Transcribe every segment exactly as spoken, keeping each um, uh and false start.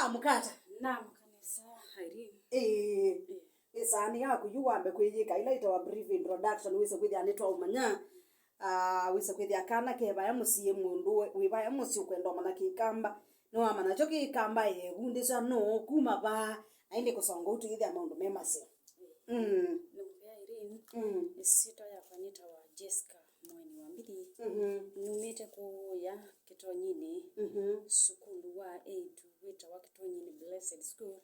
Amũkata. Namũkanĩsa Irene. Ĩĩ. Ĩĩ. Ĩsaani yaku yu wambe kwĩyĩka ila ĩtawa brief introduction, wĩse kwĩthĩa nĩtwaũmanya. Ah, wĩse kwĩthĩa kana ke vaya mũsyĩ, mũndũ wĩ vaya mũsyĩ ũkwenda ũmanya Kĩkamba. Nĩwamanya kyo Kĩkamba, ĩvundĩsya nũũ, kuma vaa, na ĩndĩ kũsonga ũu tũyĩthĩa maũndũ me maseo. Mm. Nĩ mũvea Irene. Mm. Ĩsyĩtwa yakwa nĩtawa Jessica Mweni wa Mbithi. Mhm. Numĩte kũũya Kĩtonyinĩ, mhm, sukulu wa eĩtu wĩtawa Kĩtonyinĩ Blessed School,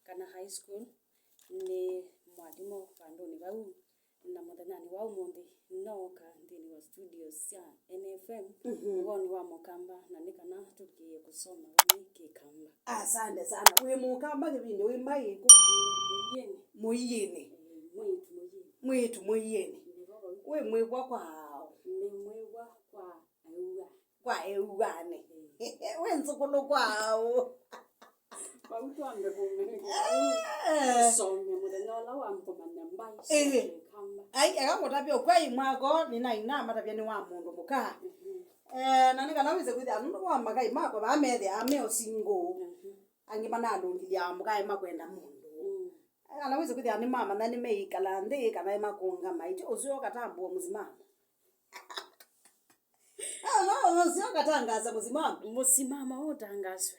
kana high school. Nĩ mwalimũ vandũnĩ vau, na mũthenyanĩ wa ũmũnthĩ nooka nthĩnĩ wa studios sya N F M, mhm, ũvoonĩ wa Mũkamba, na nĩ kana tũvikĩĩe kũsoma vamwe Kĩkamba. Asante sana. Wĩ Mũkamba kĩvindĩ wĩ mbaĩ ĩkũ? Mũiĩnĩ. Mũiĩnĩ. Ĩĩ, mwĩĩtu mũiĩnĩ. Mwĩĩtu mũiĩnĩ. Nĩvo vau. Wĩ mwĩvwa kwa aũ? Nĩ mwĩvwa kwa Aua. Kwa Euanĩ. Ĩĩ. Wĩ nzukulu kwa aũ? Vau twambe kũmanyĩka. Eh. Tũsome mũthenya ũla wa kũmanya mbaĩ sya, ĩĩ, Kĩkamba. Ai, eka ngũtavye ũkweli, mwako nĩnaina matavya nĩ wa mũndũ mũka. Mhm. Eh, na nĩ kana wĩse kwĩthĩa nũndũ wa makai makwa vaa methĩaa me o single. Mhm. Angĩ manalũngilya mũkae makwenda mũndũ. Mm. Kana wĩse kwĩthĩa nĩmamanya nĩmeikala nthĩ kana makũngama. Ĩtyo ũseo katambũa mũsimamo. Ah, no, ũseo katangasa mũsimamo. Mũsimamo ũtangaswe.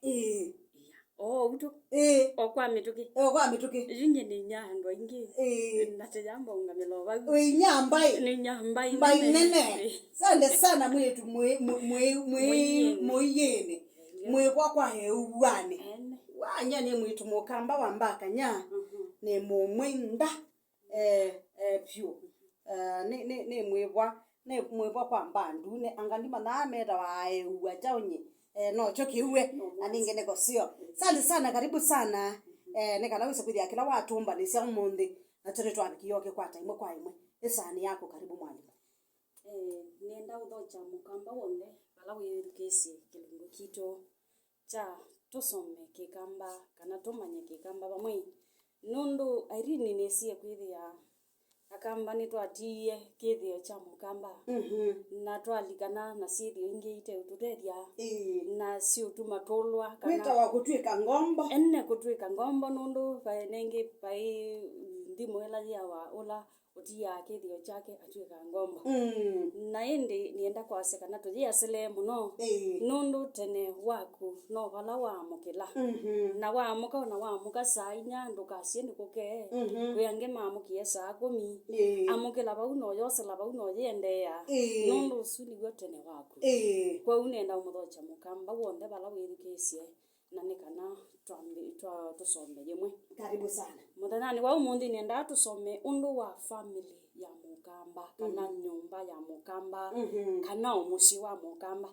Ĩĩ. Ia. O ũu tu. Ĩĩ. O kwa mĩtũkĩ. O kwa mĩtũkĩ. Yu nyie nĩ inya andũ aingĩ. Ĩĩ. Na tĩyamba ũngamĩla o vau. Wĩ inya mbaĩ. Nĩ inya mbaĩ nene. Mbaĩ nene. Ĩĩ. Sande sana mwĩĩtu mwĩ, mwĩ, mwĩ, mwĩ, mũiĩnĩ. Mũiĩnĩ. Ĩĩ. Mwĩvwa kwa Euanĩ. Ene. Wanya nĩ mwĩĩtu Mũkamba wa Mbakanya. Mhm. Nĩ mũmwenda. Eh, eh, vyũ. Eh, nĩ, nĩ, nĩ mwĩvwa, nĩ mwĩvwa kwa mbandu, nĩ anga ndimanyaa metawa aeua kyaũ nyie. Eh, nokyo kĩue, na ningĩ nĩko sio. Asante sana, karibu sana. Eh, nĩ kana wĩse kwĩthĩa kĩla watũmbanĩsya ũmũnthĩ, na tũnĩ twavikie oke kwata ĩmwe kwa ĩmwe. Ĩsaani yaku, karibu mwalimu. Eh, nĩenda ũthokya Mũkamba w'onthe vala wĩthukĩĩsye kĩlungu kitũ kya tũsome Kĩkamba kana tũmanye Kĩkamba vamwe. Nũndũ Irene nĩsie kwĩthĩa Akamba nĩtwatiie kĩthĩo kya Mũkamba, mhm, na twalikana na syĩthĩo ingĩ iteũtũtethya, ĩĩ, na siũtuma tũlwa kana kwĩtawa kũtw'ĩka ngombo. Ene kũtw'ĩka ngombo, nũndũ vaĩ nengĩ vaĩ nthimo ĩla yĩawa ũla ũtiaa kĩthĩo kyake atw'ĩka ngombo. Mm. Na ĩndĩ nĩenda kwasya kana tũyĩaselee mũno, ĩĩ, nũndũ tene waku no vala waamũkĩla. Mhm. Na waamũka, ona waamũka saa inya, ndũkasye nĩkũkee. Mhm. Kwĩ angĩ maamũkie saa kũmi. Ĩĩ. Amũkĩla vau na ũyosela vau na ũyĩendeea. Ĩĩ. Nũndũ ũsu nĩw'o tene waku. Ĩĩ. Kwoou nĩenda ũmũthokya Mũkamba w'onthe vala wĩthukĩĩsye na nĩ kana twambi-, twa-, tũsome yĩmwe. Karibu sana. Mũthenyanĩ wa ũmũnthĩ nĩendaa tũsome ũndũ wa family ya Mũkamba, kana, mhm, nyũmba ya Mũkamba, mhm, kana o mũsyĩ wa Mũkamba.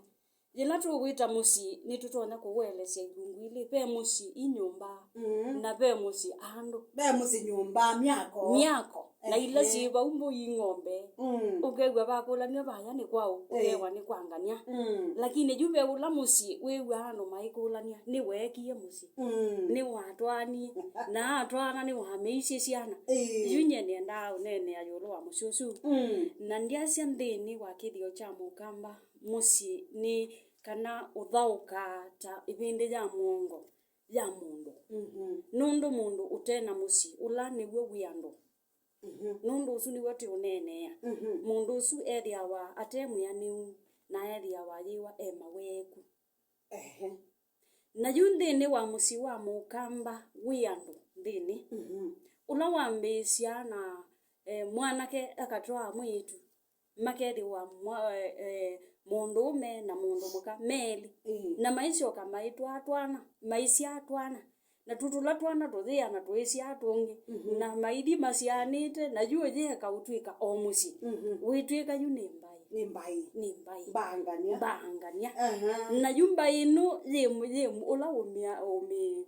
Yĩla tũwĩta mũsyĩ, nĩtũtonya kũũelesya ilungu ilĩ. Ve mũsyĩ, i nyũmba, mhm, na ve mũsyĩ, andũ. Ve mũsyĩ, nyũmba, myako. Myako. Na ila, ehe, syĩ vau mbũi, ng'ombe. Mm. Ũkew'a vakũlanw'a vaya nĩ kwaũ, eh, ũkewa nĩ kwa ngania. Mm. Lakini yu ve ũla mũsyĩ wĩw'aa andũ maikũlany'a, nĩweekie mũsyĩ. Mm. Nĩwatwaanie, na atwaana nĩwameisye syana. Ĩĩ. Yu nyie nĩendaa ũneenea ĩũlũ wa mũsyĩ ũsu. Mm. Na ndyasya nthĩnĩ wa kĩthĩo kya Mũkamba, mũsyĩ nĩ kana ũthaũkaa ta ĩvĩndĩ ya mũongo ya mũndũ. Mhm. Nũndũ mũndũ ũte na mũsyĩ, ũla nĩw'o wĩ andũ. Mhm. Nũndũ ũsu nĩw'o tũũneenea. Mhm. Mũndũ ũsu ethĩawa ate mwĩanĩu, na ethĩawa ayĩwa e maweeku. Ehe. Na yu nthĩnĩ wa mũsyĩ wa Mũkamba wĩ andũ nthĩnĩ, mhm, ũla wambĩĩsya na, eh, mwanake akatwaa mwĩĩtu, makethĩwa mwa-, eh, mũndũũme na mũndũ mũka me elĩ. Ĩĩ. Na maisyoka maitwaa twana, maisyaa twana. Na tu tũla twana tũyĩana tũisyaa tũngĩ. Mhm. Na maithi masyaanĩte, na yu ũyĩeka ũtw'ĩka o mũsyĩ. Mhm. Wĩtw'ĩka yu nĩ mbaĩ. Nĩ mbaĩ. Nĩ mbaĩ. Mbaangania. Mbaangania. Aha. Na yu mbaĩ ĩno yĩ mũ-, yĩ mũ-, ũla ũmĩa-, ũmĩ-,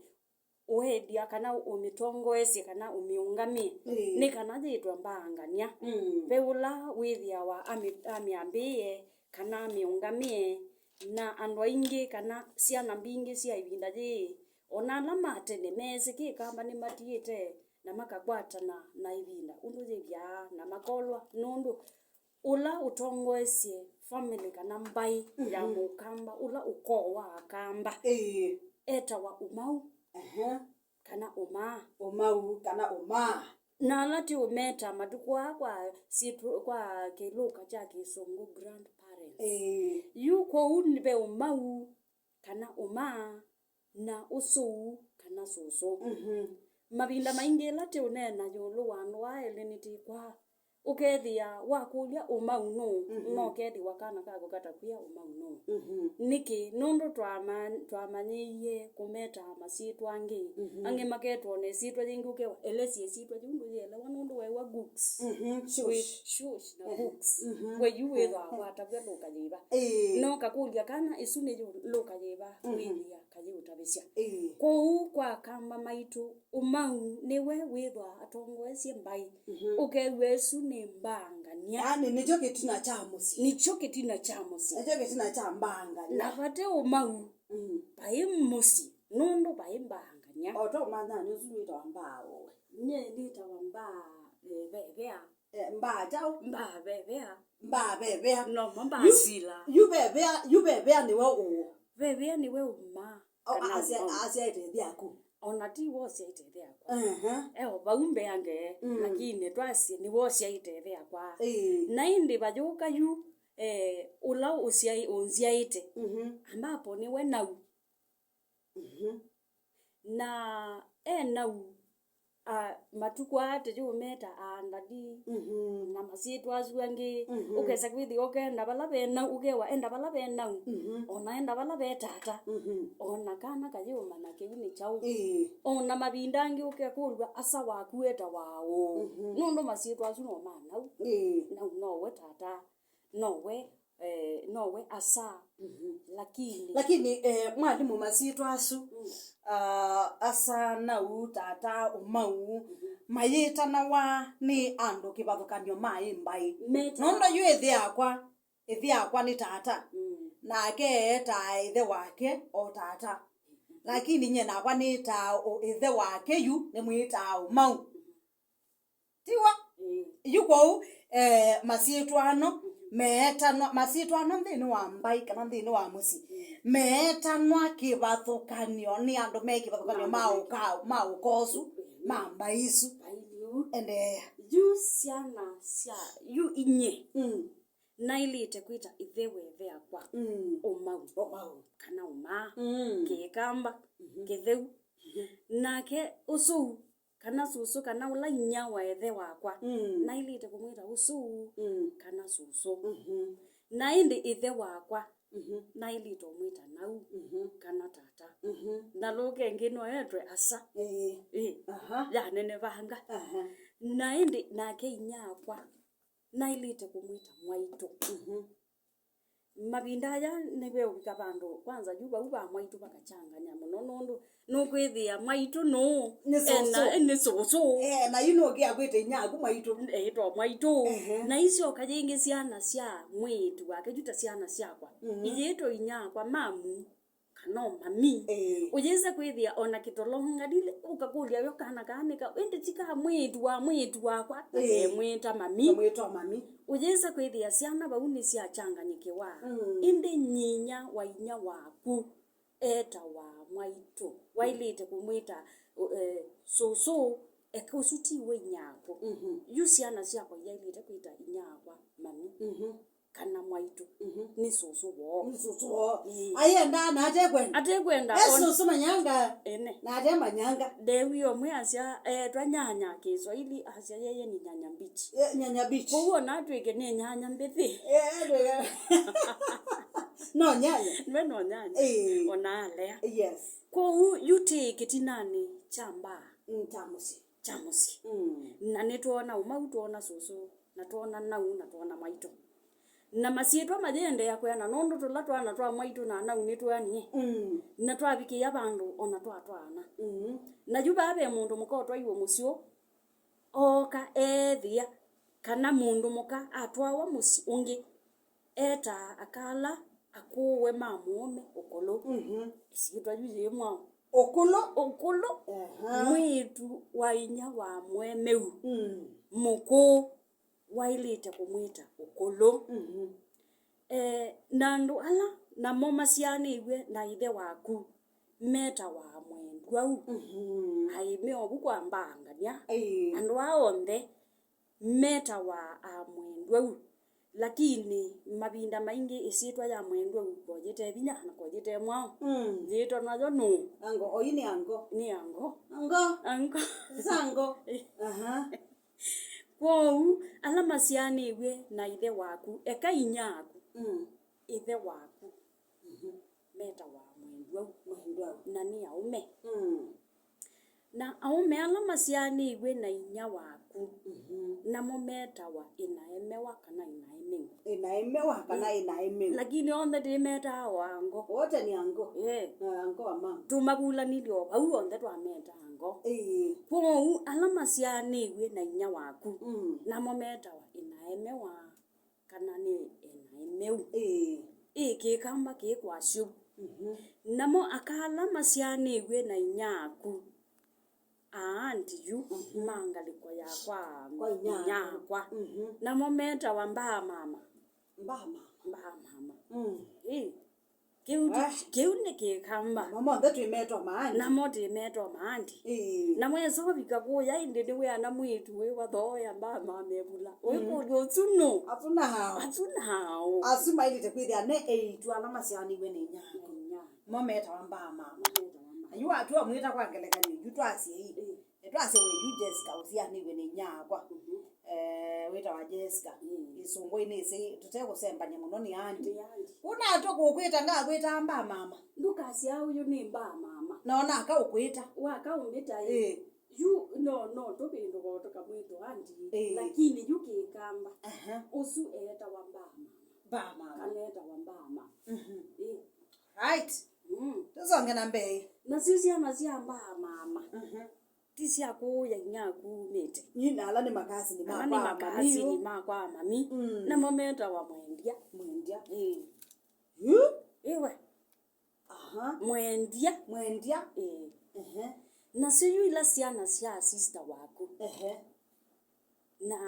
ũendya kana ũmĩtongoesye kana ũmĩũngamĩe, ĩĩ, nĩ kana yĩtwe mbaangania. Mm. Ve ũla wĩthĩawa amĩ-, amĩambĩĩe kana amĩũngamĩe, na andũ aingĩ kana syana mbingĩ sya ĩvinda yĩĩ, o na ala ma tene meesĩ Kĩkamba nĩmatiĩte na makakwatana na ĩvinda ũndũ yĩvyaa na makolwa, nũndũ ũla ũtongoesye family kana mbaĩ ya, mhm, Mũkamba, ũla ũkoo wa Akamba. Ĩĩ. etawa Ũmau, ehe, kana Ũmaa. Ũmau kana Ũmaa. Na ala tũũmeta matukũ aa kwa syĩtwa, kwa kĩlũka kya Kĩsũngũ, grandparents. Ĩĩ. Yu kwoou ve Ũmau kana Ũmaa, na Ũsũu kana Sũsũ. Mhm. Mavinda maingĩ ĩla tũũneena ĩũlũ wa andũ aa elĩ nĩtĩkwaa. Ũkethĩa wakũlya Ũmau nũũ, mhm, no ũkethĩwa kana kaku katakwĩa Ũmau nũũ. Mhm. Nĩkĩ? Nũndũ twama-, twamanyĩie kũmeta masyĩtwa angĩ. Mhm. Angĩ maketwa ona ĩsyĩtwa yĩngĩ ũkewa, elesya ĩsyĩtwa yĩu ndũyĩelewa nũndũ weew'a Gooks. Mhm. Wĩ shush. Shush na, ehe, Gooks. Mhm. We yu wĩthwa, ehe, watavw'a lũka yĩva. Ĩĩ. No kakũlya kana ĩsu nĩyo lũka yĩva, mhm, wĩthĩa kayĩũtavĩsya. Ĩĩ. Kwoou kwa Akamba maitũ, Ũmau nĩwe wĩthwa atongoesye mbaĩ. Mhm. Ũkew'a ĩsu nĩ mbaangany'a. Yaani, nĩkyo kĩtina kya mũsyĩ. Nĩkyo kĩtina kya mũsyĩ. Nĩkyo kĩtina kya mbaangany'a. Na vate Ũmau, mm, vai mũsyĩ, nũndũ vai mbaangany'a. O ta ũmanya nĩ ũsu wĩtawa mbaa ũwe. Nyie nĩtawa mbaa, eh, vevea. Eh, mbaa kyaũ? Mbaa vevea. Mbaa vevea. No, mo mbaa yu, sila. Yu vevea, yu vevea nĩwe ũũ. Vevea nĩwe Ũmaa. O, kana asya-, Ũmau. Asyaĩte ĩthe yaku. Ona ti we ũsyaĩte ĩthe yakwa. Ehe. E o vau mbeange, mm, lakini twasye nĩwe ũsyaĩte ĩthe yakwa. Ĩĩ. Na ĩndĩ vayũka yu, eh, ũla ũsyai-, ũnzyaĩte. Mhm. Ambapo nĩwe Nau. Mhm. Na e Nau, a, matukũ aa tũyũmeta aandadi, mhm, na masyĩtwa asu angĩ, mhm, ũkesa kwĩthĩa ũkenda vala ve Nau, ũkewa enda vala ve Nau, mhm, ona enda vala ve tata, mhm, ona kana kayĩũmanya kĩu nĩ kyaũ. Ĩĩ. Ona mavinda angĩ ũkekũlw'a asa waku etawa ũũ. Mhm. Nũndũ masyĩtwa asu no ma Nau. Ĩĩ. Nau nowe tata. Nowe, eh, nowe asa. Mhm. Lakini, lakini, eh, mwalimũ, masyĩtwa asu, mm, ah, asa, Nau, tata, Ũmau, mhm, mayĩtanawa nĩ andũ kĩvathũkany'o ma ĩ mbaĩ. Meta- Nũndũ yu ĩthe yakwa, ĩthe yakwa nĩ tata, mm, nake eetaa ĩthe wake o tata. Mhm. Lakini nyie nakwa nĩtaa ũ-, ĩthe wake yu nĩmwĩtaa Ũmau. Mhm. Tiwa? Mm. Yu kwoou, eh, masyĩtwa ano, mhm, meetanwa, masyĩtwa ano nthĩnĩ wa mbaĩ kana nthĩnĩ wa mũsyĩ, mm, meetanwa kĩvathũkany'o nĩ andũ me kĩvathũkany'o ma, ma ũka, ma ũka ũsu, mhm, ma mbaĩ isu. Mbaĩ yu. Endeea. Yu syana sya, yu inyie, mm, naĩlĩte kwĩta ĩthe wa ĩthe yakwa, mm, Ũmau. Ũmau. Kana Ũmaa. Mm. Kĩkamba, mhm, Kĩtheu. Mhm. Nake Ũsũu, kana sũsũ, kana ũla inyia wa ĩthe wakwa, mm, naĩlĩte kũmwĩta Ũsũu, mm, kana sũsũ. Mhm. Na ĩndĩ ĩthe wakwa, mhm, naĩlĩte ũmwĩta Nau, mhm, kana tata. Mhm. Na lũka ĩngĩ no etwe asa. Ĩĩ. Ĩĩ. Aha. Yanenevanga. Aha. Na ĩndĩ nake inyia wakwa, naĩlĩte kũmwĩta Mwaitũ. Mhm. Mavinda aya nĩveũvika vandũ, kwanza yu vau va mwaitũ vakachanganya mũno, nũndũ nũkwĩthĩa mwaitũ nũũ? Nĩ sũsũ. Ena, nĩ sũsũ. Eh, na yu nũkĩa kwĩta inyia aku mwaitũ. Eĩtwa mwaitũ. Ehe. Na isyoka yĩngĩ syana sya mwĩĩtu wake, yu ta syana syakwa. Mhm. Iyĩtwa inyia akwa mamu, kana o mami. Ĩĩ. Ũyĩsa kwĩthĩa ona kĩtolonga ndilĩ, ũkakũlya yo kana kaa nĩ kaũ, ĩndĩ ti ka mwĩĩtu wa mwĩĩtu wakwa, na, ĩĩ, kemwĩta mami. Kamwĩtwa mami. Ũyĩsa kwĩthĩa syana vau nĩsyachanganyĩkĩwa. Mm. Ĩndĩ nyinya wa inyia waku etawa mwaitũ. Waĩlĩte kũmwĩta, eh, sũsũ, eka ũsu ti we inyia waku. Mhm. Yu syana syakwa iyaĩlĩte kwĩta inyia wakwa mami. Mhm. Kana mwaitũ, mhm, nĩ sũsũ woo. Nĩ sũsũ woo. Ĩĩ. Aiendaa na atekwenda. Atekwenda, e on- sũsũ manyanga. Ene. Na ate manyanga. Ndewie ũmwe asya, eetwa nyanya Kiswahili, asya yeye ni nyanya mbichi. Eh, nyanya mbichi. Kwoou ona atwĩke nĩ nyanya mbĩthĩ. Eh, atwĩke. No nyanya. Nwe no nyanya. Ĩĩ. Ona alea. Yes. Kwoou yu tĩ kĩtinanĩ kya mbaa. Mm, kya mũsyĩ. Kya mũsyĩ. Mm. Na nĩtwoona Ũmau, twoona sũsũ, na twoona Nau, na twoona mwaitũ. Na masyĩtwa mayĩendeea kwĩana, nũndũ tũla twana twa mwaitũ na Nau nĩtweanie. Mm. Na twavikĩĩa vandũ ona twatwaana. Mm. Na yu vaa ve mũndũ mũka ũtwaiwe mũsyĩ ũũ, ooka eethĩa kana mũndũ mũka atwawa mũsyĩ ũngĩ, etaa aka ala akũũe ma mũũme ũkũlũ. Mhm. Ĩsyĩtwa yu yĩ mwaũ? Ũkũlũ. Ũkũlũ. Aha. Mwĩĩtu wa inyia wa mũemeu, mm, mũkũũ, waĩlĩte kũmwĩta ũkũlũ. Mhm. Eh, na andũ ala namo masyaanĩw'e na ĩthe waku, metawa amwendwau. Mhm. Aĩme ovu kwa mbangania. Ĩĩ. Andũ aa onthe metawa amwendwau. Lakini mavinda maingĩ ĩsyĩtwa ya mwendwau koyĩte vinya na koyĩte mwao. Mm. Yĩtwa nayo nũũ? Ango, oyu nĩ ango. Nĩ ango. Ango. Ango. Sango. Aha. Kwoou, ala masyaanĩw'e na ĩthe waku, eka inyaaku, mm, ĩthe waku, mhm, metawa mwendwau, mwendwau, na nĩ aũme. Mm. Na aũme ala masyaanĩw'e na inyia waku, mhm, namo metawa ĩnaemewa kana ĩnaemeũ. Ĩnaemewa kana, ĩĩ, ĩnaemeũ. Lakini onthe ndĩmetaa o ango. Wote ni ango. Ĩĩ. Na ango ama. Tũmavulanilye o vau onthe twameta ango. Ĩĩ. Kwoou ala masyaanĩw'e na inyia waku, mm, namo metawa ĩnaemewa kana nĩ ĩnaemeũ. Ĩĩ. Ĩ kĩkamba kĩ kwasyo. Mhm. Namo aka ala masyaanĩw'e na inyia aku, aandi yu, mhm, ma ngalĩko yakwa, kwa inyia aku, inyia akwa. Mhm. Namo metawa mbaa mama. Mbaa mama. Mbaa mama. Mm. Ĩ. Kĩu ti, ah, kĩu nĩ kĩkamba. Namo monthe twĩmetwa maandi. Namo twĩmetwa maandi. Ĩĩ. Namo esa ũvika kũya ĩndĩ nĩwĩa na mwĩĩtu wĩ wathooya mbaa mama evula. Mm. Ũikũlya ũsu nũ? Asu nao. Asu nao. Asu mailĩte kwĩthĩa ne eĩtu ala masyaanĩw'e na inyia. Na inyia. Mo metawa mbaa mama. Mo metawa mbaa. Yu watu amwĩta kwa ngelekany'o, yu twasye ii. Ĩĩ. Nĩtwasye wĩ yu Jessica, ũsyaanĩw'e na inyia akwa. Mhm. Eh, wĩtawa Jessica. Mm. Ĩsũngũi nĩsĩ, tũtekũsembany'a mũno nĩ aandi. Nĩ aandi. Ũnatwa kũkwĩta, ngakwĩta mbaa mama. Ndũkasya ũyũ nĩ mbaa mama. Na ona aka ũkwĩta. Waka ũmbĩta ĩ. Ĩĩ. Yu, no, no, tũvĩndũka o tũkamwĩtwa aandi. Ĩĩ. Lakini yu kĩkamba. Aha. Ũsu eetawa mbaa mama. Mbaa mama. Kana eetawa mbaa mama. Mhm. Ĩĩ. Right. Mm. Tũsonge na mbee. Nasyo syana sya mbaa mama. Mhm. Ti sya kũũya inyia aku umĩte. Ii na ala nĩ makasini. Ala nĩ makwa makasini mami. Makwa mami. Mm. Namo metawa mwendya. Mwendya. Ĩĩ. Yu? Ĩwe. Aha. Mwendya. Mwendya. Ĩĩ. Ehe. Nasyo yu ila syana sya sister waku. Ehe. Na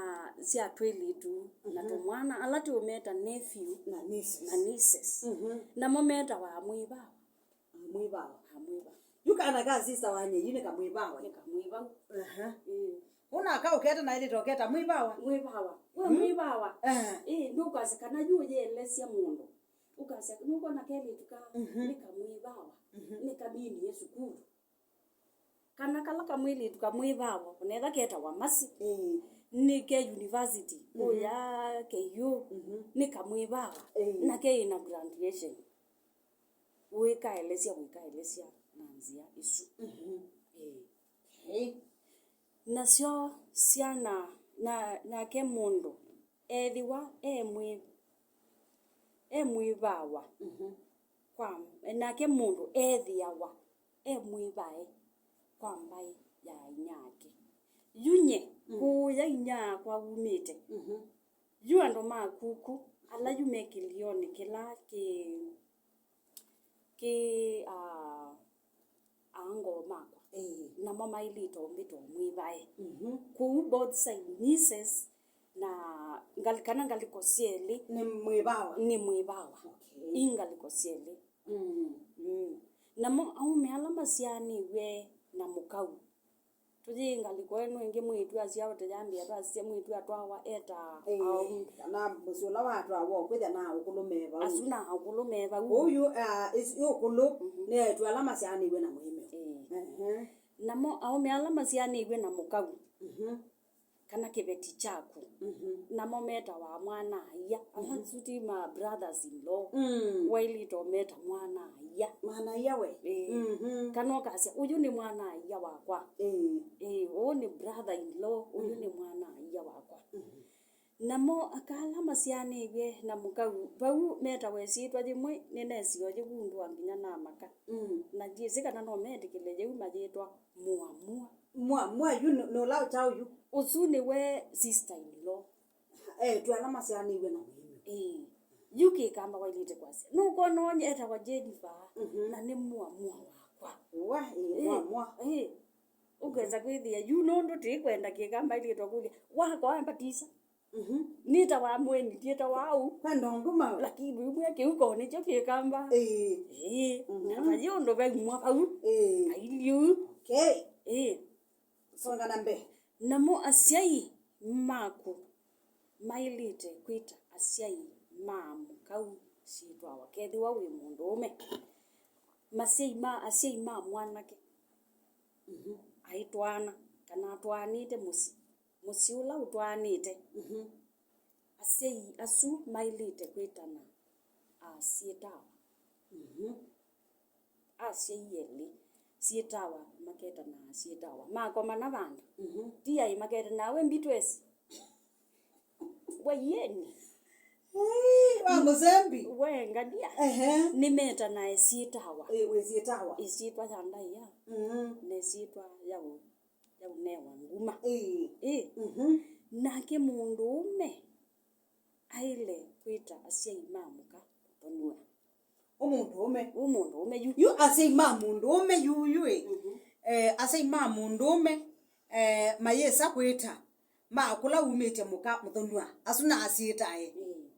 sya twĩlĩtu, na, mhm, tũmwana, ala tũũmeta nephew na nieces. Na nieces. Mhm. Namo metawa amwĩvawa. Amwĩvawa. Amwĩvawa. Yu kana ka sister wanye, yu nĩ kamwĩvawa. Nĩ kamwĩvau. Aha. Ĩĩ. Ũna aka ũketa na ĩlĩta ũketa mwĩvawa. Mwĩvawa. We, mm, mwĩvawa. Aha. Ĩĩ, ndũkwasya kana yu ũyĩelesya mũndũ. Ũkasya, nũkwona kelĩtu ka, mhm, nĩ kamwĩvawa. Mhm. Nĩ kamini e sukulu. Kana kala kamwĩlĩtu kamwĩvawa, onetha ketawa Mercy. Ĩĩ. Nĩ ke university, mhm, kũya K U, mhm, nĩ kamwĩvawa. Ĩĩ. Na ke ĩna graduation. Wĩkaelesya, wĩkaelesya na nzĩa ĩsu. Mhm. Ĩĩ. Ĩĩ. Nasyo syana, na, nake mũndũ ethĩwa e mwĩ-, e mwĩvawa, mhm, kwa, nake mũndũ ethĩawa e mwĩvae kwa mbaĩ ya inyake. Yu nye, mm, kũũya inyia akwa umĩte. Mhm. Yu andũ ma kuku, ala yu me kĩlĩonĩ kĩla kĩ, kĩ, ah, ango makwa. Ĩĩ. Namo maĩlĩte ũmbĩta o mwĩvae. Mhm. Kwoou both side, nieces na ngal-, kana ngalĩko syelĩ. Nĩ mwĩvawa. Nĩ mwĩvawa. Okay. I ngalĩko syelĩ. Mm. Mm. Namo aũme ala masyaanĩw'e na mũkau. Tũyĩ ngalĩko ĩno ĩngĩ mwĩĩtu asyawa tũyambĩa twasisya mwĩĩtu atwawa eta, ĩĩ, aũme. Kana mũsyĩ ũla watwawa ũkwĩthĩa na aũkũlũ me vau. Asu na aũkũlũ me vau. Ũu yu, ah, ĩsu, ĩ ũkũlũ, mhm, nĩ eĩtu ala masyaanĩw'e na mũĩmeo. Ĩĩ. Ehe. Namo aũme ala masyaanĩw'e na mũkau, mhm, kana kĩveti kyaku, mhm, namo metawa mwana-a-ia. Ala, mhm, asu ti ma brothers in law. Mm. Waĩlĩte ũmeta mwana-a-ia. Mwana-a-ia we. Ĩĩ. Mhm. Kana ũkasya, ũyũ nĩ mwana-a-ia wakwa. Ĩĩ. Ĩĩ, ũũ nĩ brother in law, ũyũ, mhm, nĩ mwana-a-ia wakwa. Mhm. Namo aka ala masyaanĩw'e na mũkau, vau metawa ĩsyĩtwa yĩmwe, nĩnesie o yĩvundũa nginya namaka. Mm. Na ndyĩsĩ kana no metĩkĩle yĩu mayĩtwa mũamũa. Mũamũa yu nũ-, nũla kyaũ yu? Ũsu nĩwe sister in law. Eĩtu ala masyaanĩw'e na mũĩmeo. Ĩĩ. Yu kĩkamba waĩlĩte kwasya. Nũkwona ũũ etawa Jennifer, mhm, na nĩ mũamũa wakwa. Wa, ĩĩ, ĩĩ, mũamũa. Ĩĩ. Ũkesa kwĩthĩa yu nũndũ tĩkwenda kĩkamba ĩlĩtwa kũlya. Wakwa ambatisa. Mhm. Nĩtawa mweni, ndiĩtawa au. Kwenda nguma. Lakini wĩmwe kĩu ko nĩkyo kĩkamba. Ĩĩ. Ĩĩ. Mhm. Na vayo ũndũ vaimwa vau. Ĩĩ. Ailiu. Okay. Ĩĩ. Songa na mbee. Namo asyai maku maĩlĩte kwĩta asyai ma mũkau syĩtwawa kethĩwa wĩ mũndũũme. Masyai ma, asyai ma mwanake, mhm, aitwaana kana atwaanĩte mũsyĩ, mũsyĩ ũla ũtwaanĩte. Mhm. Asyai asu maĩlĩte kwĩtana, a, syĩtawa. Mhm. Asyai elĩ syĩtawa maketana syĩtawa. Makomana vandũ. Mhm. Ti aĩ maketana, "We mbitwesi." "We yeni." Ĩĩ, wa mũsembi. "We ngalia." Ehe. Nĩmetanae syĩtawa. Ĩĩ, wĩ syĩtawa. Ĩsyĩtwa ya ndaĩa. Mhm. Na ĩsyĩtwa ya ũ-, ya ũnewa nguma. Ĩĩ. Ĩĩ. Mhm. Nake mũndũũme aĩle kwĩta asyai ma mũka mũthonua. Ũ mũndũũme. Ũ mũndũũme yu. Yu asyai ma mũndũũme yuyu ĩ. Mhm. Eh, asyai ma mũndũũme, eh, mayĩsa kwĩta ma kũla umĩte mũka mũthonua. Asu na asyĩtae. Mm.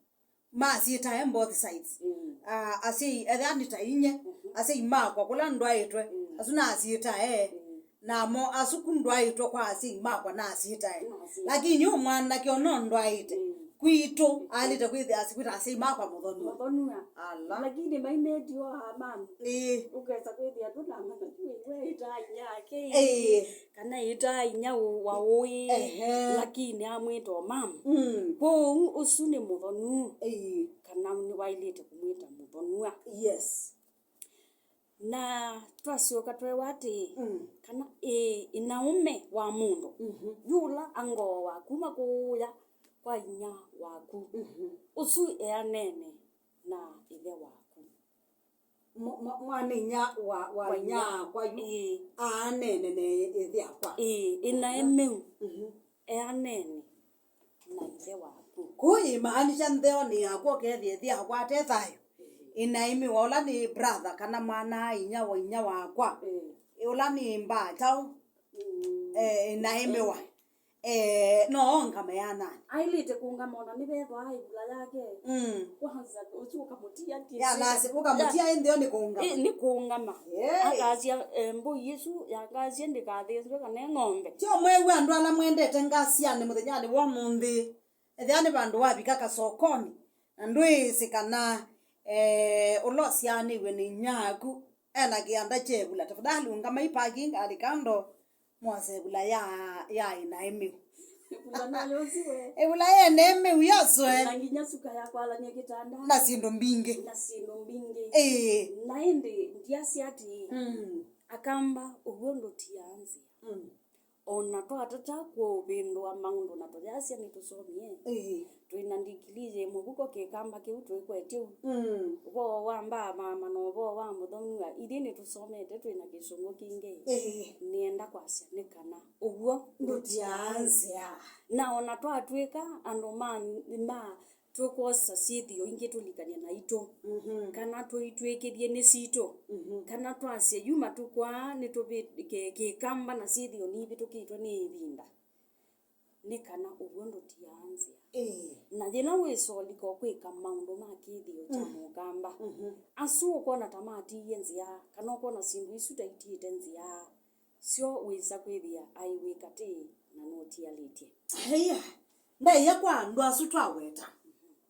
Ma asyĩtae both sides. Mm. Ah, asyai, ethĩa nĩ ta inye, mhm, asyai makwa kũla ndwaĩtwe. Mm. Asu na asyĩtae. Mm. Namo asu ku ndwaĩtwe kwa asyai makwa na asyĩtae. Na asyĩtae. Lakini ũ mwanake ũno ndwaĩte. Mm. Kwitũ, mm, alĩte kwĩthĩa asikwĩta asyai makwa mũthonua. Mũthonua. Ala. Lakini maimĩtio a mami. Ĩĩ. Ũkesa kwĩthĩa ndũnamanya tu we ĩtaa inya ake. Ĩĩ. Kana ĩtaa inya ũ-, wa ũĩ. Ehe. Lakini amwĩta o mama. Mm. Kwoou ũsu nĩ mũthonu. Ĩĩ. Kana nĩwaĩlĩte kũmwĩta mũthonua. Yes. Na twasyoka twewa atĩĩ, mm, kana ĩ, ĩnaũme wa mũndũ, mhm, yu ũla angooa kuma kũũya kwa inyia waku, mhm, ũsu eanene na ĩthe waku. Mwa-, mwa-, mwanainyia wa, wa, wa inyia, inyia wakwa yu, ĩĩ, aanene na ĩthe akwa. Ĩĩ, ĩnaemeu, mhm, eanene na ĩthe waku. Kũu ĩmaanisha ntheonĩ yakwa ũkethĩa ĩthe akwa ate thayũ. Ĩnaĩmĩwa ũla nĩ brother kana mwana-a-inyia wa inyia wakwa. Mm. Ũla nĩ mbaa kyaũ? Mm. Eh, ĩnaĩmĩwa. Eh, no ongame anani. Ailĩte kũngama ona nĩvethwa ĩvula yake. Mm. Kwanza, ũsu ũkamũtia kĩsĩ. Ya, nasi, ũkamũtia, ya, ĩ ntheo nĩ kũngama. Ĩ, nĩ kũngama. Yee. Akasya, eh, mbũi ĩsu yakasya ndĩkathĩnzwe kana ĩ ng'ombe. Tyo mwĩw'a andũ ala mwendete ngasyanĩ mũthenyanĩ wa ũmũnthĩ. Ethĩwa nĩ vandũ wavika kasokoni, na ndwĩsĩ kana, eh, ũla ũsyaanĩw'e nĩ inyia waku ena kĩanda kya ĩvula, tafadhali ungamai parking ngalĩ kando, mwose ĩvula ya, ya ĩnaĩmĩu. Ĩvula nayo ũsu we. Ĩvula ya ĩnaĩmĩu yoswe. Na nginya suka ya kwalany'a kĩtanda. Na syĩndũ mbingĩ. Na syĩndũ mbingĩ. Ĩĩ. Na ĩndĩ ndyasya atĩĩ, mm, Akamba, ũw'o ndũtiaa nzĩa. Mm. O na twatata kũvĩndũa maũndũ na tũyasya nĩtũsomie, ĩĩ, twĩ na ndikilii yĩ mũvuko kĩkamba kĩu twĩkwetye u. Mm. Ũvoo wa mbaa mama na ũvoo wa mũthonua, ithyĩ nĩtũsomete twĩ na kĩsũngũ kingĩ. Ĩĩ. Nĩenda kwasya nĩ kana ũw'o ndũtiaa nzĩa. Na o na twatw'ĩka andũ ma, ma tũkwosa syĩthĩo ingĩ tũlikany'e naitũ, mhm, kana tũitw'ĩkĩthye nĩ sitũ, mhm, kana twasye yu matukũ aa nĩtũvĩ-, kĩ-, kĩkamba na syĩthĩo nivĩtũkĩtwe nĩ ĩvinda, nĩ kana ũw'o ndũtiaa nzĩa. Ĩĩ. Na yĩla wĩsolika kwĩka maũndũ ma kĩthĩo kya, mm, mũkamba, mhm, asu ũkwona ta matiie nzĩa, kana ũkwona syĩndũ isu ta itiĩte nzĩa, syo wĩsa kwĩthĩa aĩ wĩ katĩ na nũtialĩtye. Haya, ndaĩa kwa andũ asu twaweta.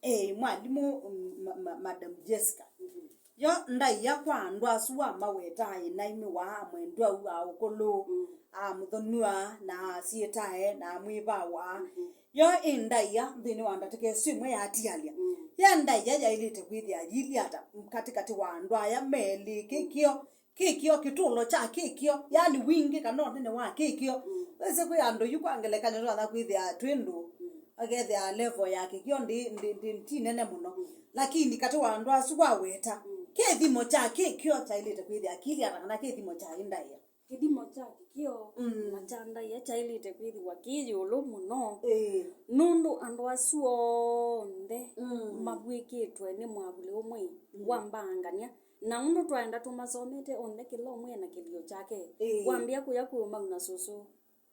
Eh, mwalimũ, mm, ma-, ma-, Madam Jessica. Mhm. Yo ndaĩa kwa andũ asu wamaweta, ĩnaĩmĩwa, mwendwau wa ũkũlũ, mm, a mũthonua, na syĩtae, na mwĩvawa. Mhm. Yo ĩ ndaĩa nthĩnĩ wa ndatĩka ĩsu ĩmwe yatialya. Mm. Ye ndaĩa yaĩlĩte kwĩthĩa yĩilyĩ ata katĩkatĩ wa andũ aya melĩ, kĩkĩo kĩkĩo, kĩtũlo kya kĩkĩo, yani wingĩ kana ũnene wa kĩkĩo. Mm. Wĩsĩ kwĩ andũ yu kwa ngelekany'o twatha kwĩthĩa twĩ ndũ, mm, akethĩa level ya kĩkĩo ndi, ndi, ndi, ti nene mũno. Mm. Lakini katĩ wa andũ asu waweta, mm, kĩthimo kya kĩkĩo kyaĩlĩte kwĩthĩa kĩilyĩ ata kana kĩthimo kya ĩ ndaĩa? Kĩthimo kya kĩkĩo, mm, na kya ndaĩa kyaĩlĩte kwĩthĩwa kĩ ĩũlũ mũno. Ĩĩ. Nũndũ andũ asu onthe, mm, mavw'ĩkĩtwe nĩ mwavuli ũmwe, mm, wa mbaangany'a. Na ũndũ twaenda tũmasomete onthe, kĩla ũmwe ena kĩlio kyake. Ĩĩ. Wambĩa kũya kwĩ ũmau na sũsũ,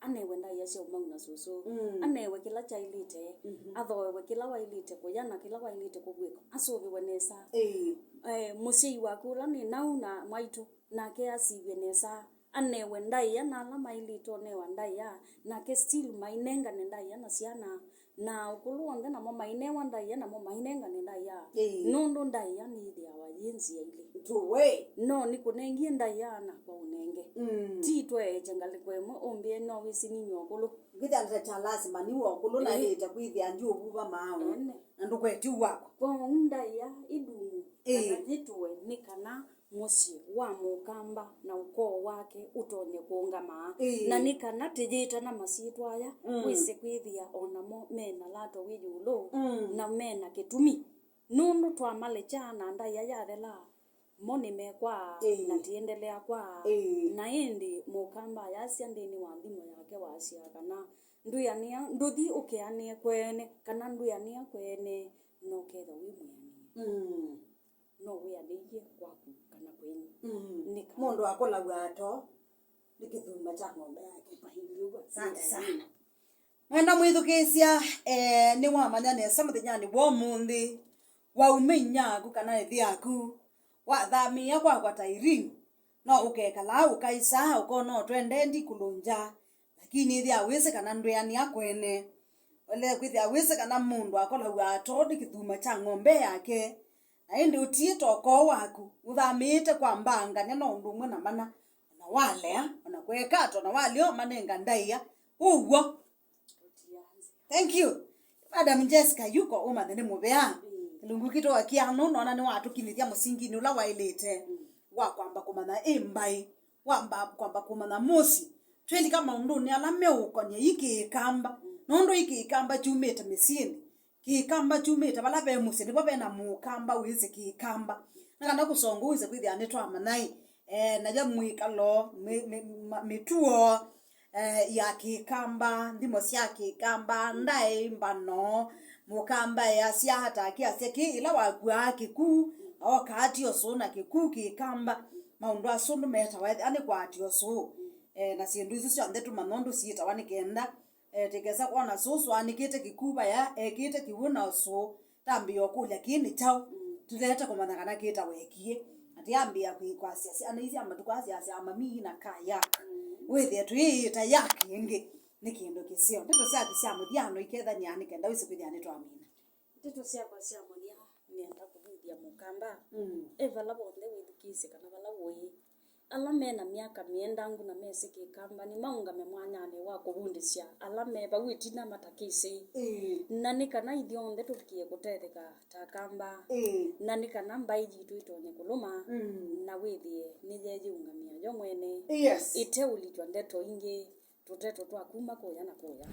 anewe ndaĩa sya ũmau na sũsũ, mm, anewe kĩla kyaĩlĩte, mhm, athoewe kĩla waĩlĩte kũya na kĩla waĩlĩte kũvw'ĩka, asũvĩwe nesa. Ĩĩ. Eh, mũsyai waku ũla nĩ nau na mwaitũ, nake asivye nesa, anewe ndaĩa na ala maĩlĩte ũnewa ndaĩa, nake still mainengane ndaĩa na syana, na ũkũlũ w'onthe namo mainewa ndaĩa, namo mainengane ndaĩa. Ĩĩ. Nũndũ ndaĩa nĩyĩthĩawa yĩ nzĩa ilĩ. Tũwe. No nĩkũnengie ndaĩa nakwa ũnenge. Mm. Ti tweekya ngalĩko ĩmwe ũmbĩe no wĩsĩ ninyie ũkũlũ. Ngwĩthĩa ndeto kya lasima niwe ũkũlũ na, ĩĩ, ĩlĩte kwĩthĩa ndi ũvuva maaũ. Ene. Na ndũkweti wakwa. Kwoou ndaĩa ĩdumu, ĩĩ, kana yĩtũe nĩ kana mũsyĩ wa mũkamba na ũkoo wake ũtonye kũũngama. Ĩĩ. Na nĩ kana tĩyĩtana masyĩtwa aya, mm, wĩsĩ kwĩthĩa o namo me na lato wĩ ĩũlũ, mm, na me na kĩtumi. Nũndũ twamalekya na ndaĩa yathela, mo nĩmekwaa, ĩĩ, na tĩendelea kwaa. Ĩĩ. Na ĩndĩ mũkamba ayasya nthĩnĩ wa nthimo yake wasyaa kana ndwĩanĩa, ndũthi ũkeanĩe kweene, kana ndwĩanĩa kweene, no ketha wĩ mwĩanĩe. Mm. No wĩanĩie kwaku kana kwenyu. Mm. Nĩ kana mũndũ akũlaw'a ato nĩ kĩthuma kya ng'ombe yake. Asante sana. Mwenda mwĩthukĩĩsya, eh, nĩwamanya nesa mũthenyanĩ wa ũmũnthĩ, waumĩnya aku kana ĩthi yaku, wathamĩĩa kwakwa ta Irene, no ũkekalaa ũkaĩsaa ũkona ũtwendee ndikũlũngya, lakini ĩthĩa wĩsĩ kana ndwĩanĩa kwene. Ũle kwĩthĩa wĩsĩ kana mũndũ akolaw'a ato nĩ kĩthuma kya ng'ombe yake, na ĩndĩ ũtiĩte ũkoo waku, ũthamĩĩte kwa mbangany'a no ũndũ ũmwe na mana, ona walea, ona kũeka ata, ona walea ũmanenga ndaĩa. Ũw'o. Thank you. Madam Jessica, yuko ũmanye nĩ mũvea. Mm. Kĩlungu kitũ wa kĩano, nona nĩwatũkinyĩthya mũsinginĩ ũla waĩlĩte, mm, wa kwamba kũmanya ĩ mbaĩ, wamba kwamba kũmanya mũsyĩ. Twĩlika maũndũnĩ ala meũkonia ĩ Kĩkamba, mm, nũndũ ĩ Kĩkamba kyumĩte mĩsyĩnĩ. Kĩkamba kyumĩte vala ve mũsyĩ, nĩvo ve na mũkamba wĩsĩ Kĩkamba. Na kana kũsonga wĩsĩ kwĩthĩa nĩtwamanya ĩ, eh, nayo mwĩkalo, mĩ-, mĩ-, ma-, mĩtuo, eh, ya Kĩkamba, nthimo sya Kĩkamba, ndaĩ, mbano, mũkamba easya ata, akĩasya kĩ, ĩla wakuaa kĩkuu, ooka atia ũsũũ na kĩkuu Kĩkamba, maũndũ asu ndũmetawa ethĩa nĩ kwatia ũsũũ. Eh, na syĩndũ isu syonthe tũmanya ũndũ syĩtawa nĩ kenda, eh, tĩkesa kwona sũsũ anĩkĩte kĩkuu vaya, ekĩte kĩw'ũ na ũsũũ, tambĩĩa ũkũlya, kĩĩ nĩ kyaũ? Mm. Tũlete kũmanya kana kĩtawa ekie. Atĩambĩĩa kwĩ-, kwasya syana ii sya matukũ aa syasyaa mamii na kayak. Mm. Wĩthĩe tũyĩyĩta yak ĩngĩ nĩ kĩndũ kĩseo. Ndeto syaku sya mũthya no ikethany'a nĩ kenda wĩsĩ kwĩthĩa nĩtwamina. Ndeto syakwa sya mũthya, nĩenda kũvĩvya mũkamba. Mm. E vala vonthe wĩthukĩĩsye kana vala ũĩ. Ala me na myaka mĩendangu na mesĩ Kĩkamba nĩmaũngame mwanyanĩ wa kũvundĩsya ala me vau ĩtina matakĩsĩ. Ĩĩ. Na nĩ kana ithyonthe tũvikĩe kũtetheka ta Akamba. Ĩĩ. Na nĩ kana mbaĩ yitũ ĩtonye kũlũma, mm, na wĩthĩe nĩyeyĩũngamĩa yo mwene. Yes. Ĩteũlitw'a ndeto ingĩ, tũteto twa kuma kũya na kũya.